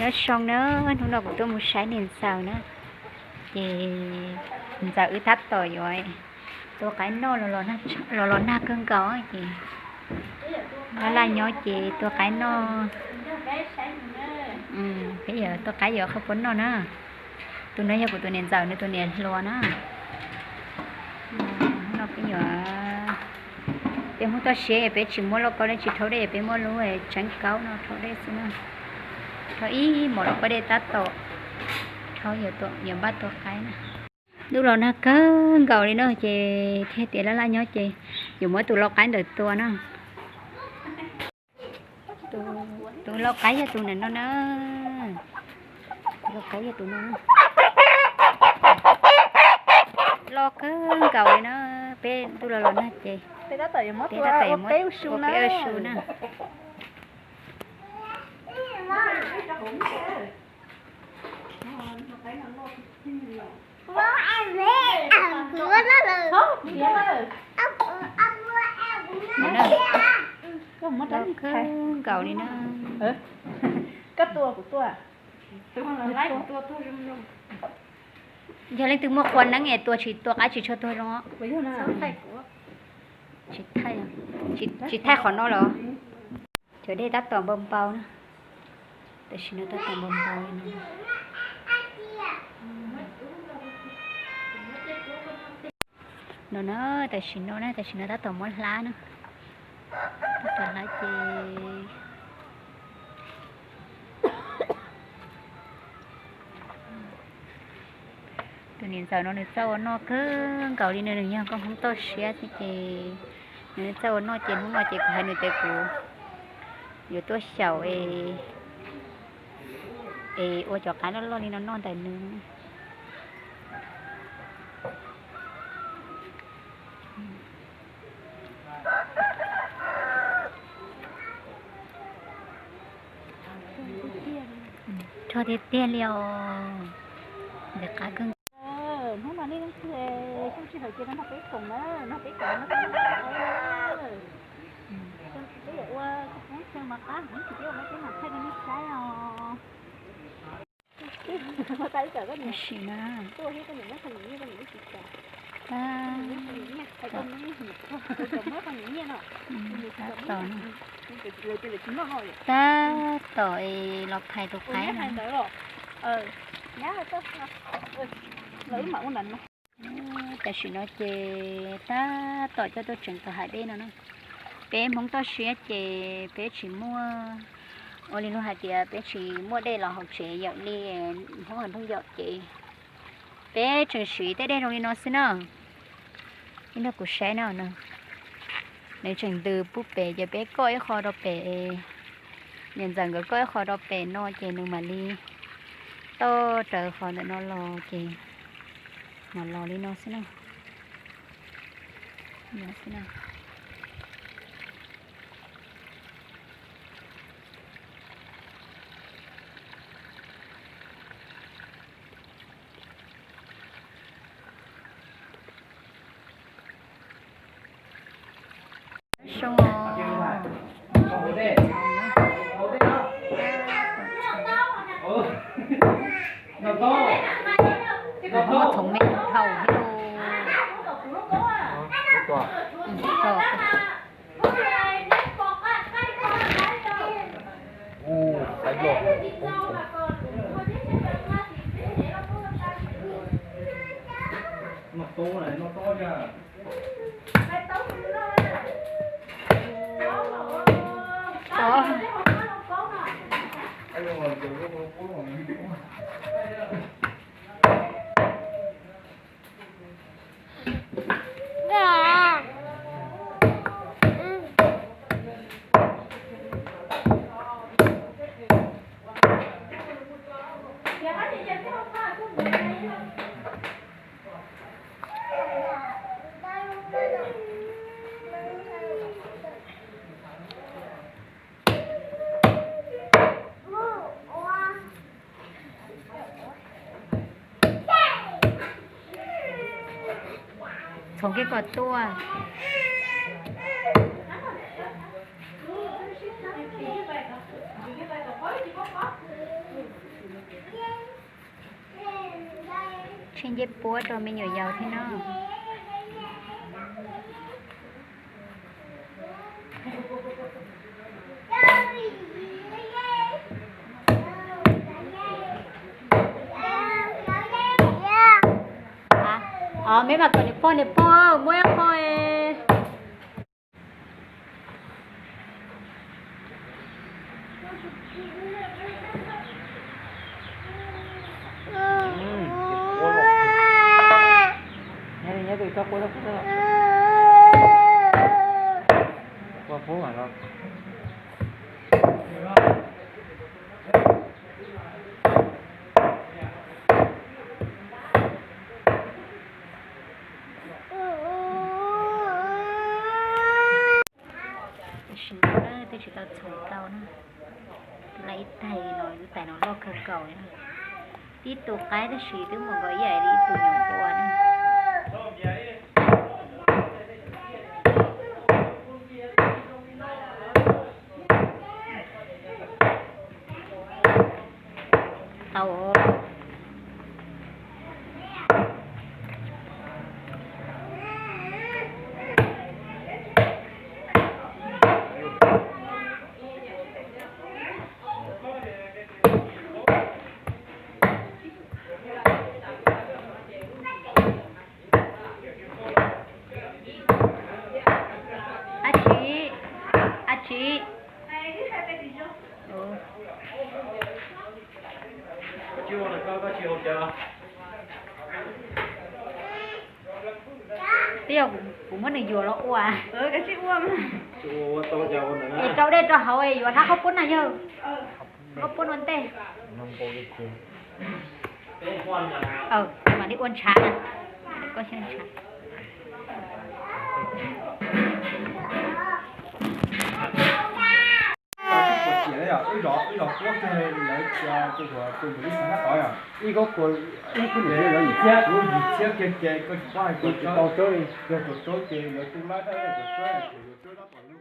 Nyob zoo na, hnub no kuv tuaj mus saib niam ntxawm na, ces ntxawm wb tab tom yuav tua qaib noj los los nag kawg nkaus ces laj laj nyob ces tua qaib noj. Peb yuav tua qaib yuav qhov puab noj na. Tus no yog kuv tus niam ntxawm nws tus niam hluas na. No peb yuav, peb Hmoob toj siab peb tsis muab lauj kaub dej tsis rhaub dej, peb muab lub tseeb kaub no rhaub dej xwb na. Rhaub ib hmos lauj kaub dej tab tom rhaub yuav npaj tua qaib na. Ntuj los nag kawg nkaus li no ces thiaj tias laj laj nyob ces yuav muab tus lau qaib ntawd tua na. Tus lau qaib yog tus ntawm no na. Tus lau qaib yog tus no. Loj kawg nkaus li na. Peb ntuj los los nag ces peb tab tom yuav muab tua peb ua su na. Loj kawg nkaus li na. Yog leej twg muaj qhua neeb es tua tsis, tua qaib tsis tshua tuag zoo. Tsis thaij qhov no los. Cov dej tab tom npau npau na. Tam sim no tab tom npau npau li no. No na, tam sim no na, tam sim no tab tom muab hlab na. Tab tom hlab ces tus niam ntxawm no nws txawj ua noj kawg nkaus li no, nws yog nkauj Hmoob toj siab thiab ces nws txawj ua noj ces hnub no ces kuv hais nws tias kuv yuav tuaj xyaum es ua cov qaib loj loj li no noj ntawm nws. Rog tiag tiag li os. Ntxim qab kawg. Hnub no nej leej twg xyoo sij hawm ces nrog peb koom na, nrog peb koom na. Peb yuav ua poob xyoo mas qab heev, peb ua peb mam thaij rau nej saib os. Tab sis na, tab tom, tab tom, tab tom los phais tus qaib no. Tam sim no ces tab tom coj tuaj tseev tom hav dej no na. Peb Hmoob toj siab ces peb tsis muaj, ua li luag hais tias peb tsis muaj dej los hauv tsev yawm li Hmoob hauv nroog yom ces peb tseem siv tej dej zoo li no xwb na. Ib nrog kuv saib no, nws tseem ntws pub pem ces peb koj ib qho rau pem, niam ntxawm nkawd koj ib qho rau pem no ces nws mam li toj raws qhov ntawm no los ces mam los li no xwb na. Zoo os. Muab txhoov me dhau thiab. Txhoov kiag kom tuaj. Tseg ncej puab rau me nyuam yaus thiab no. Os, meb mas kom niam pog, niam pog muab ib qho. Tam sim no na twb tsis tau txhoov tau na. Lawv ib tais no, lub tais no loj kawg nkaus na. Tib tug qaib tab sis twb muaj nkaus ib yam li ib tug nyuam qhuav na. Tau. Ab tsi, ab tsi. Twb yog kuv muab nws yuam los ua. Es rau dej rau hauv yuav hlab qhob puab na yawg. Qhob puab ua ntej. Mam li ua ntshav na. Koj xyaw ntshav. Wb zov, wb zov puab kiag lawv tus tus ntawm ib xeem sab tod yom. Ib koj kuv, ib koj niam lawv yim txhiab, kuv yim txhiab kiag ces koj tsis paub hais tias tsis tau tsawb li, yog tsuas tsawb ces lawv tu lab dawb tsuas tsawb, tsuas yuav tsawb dab tom lub.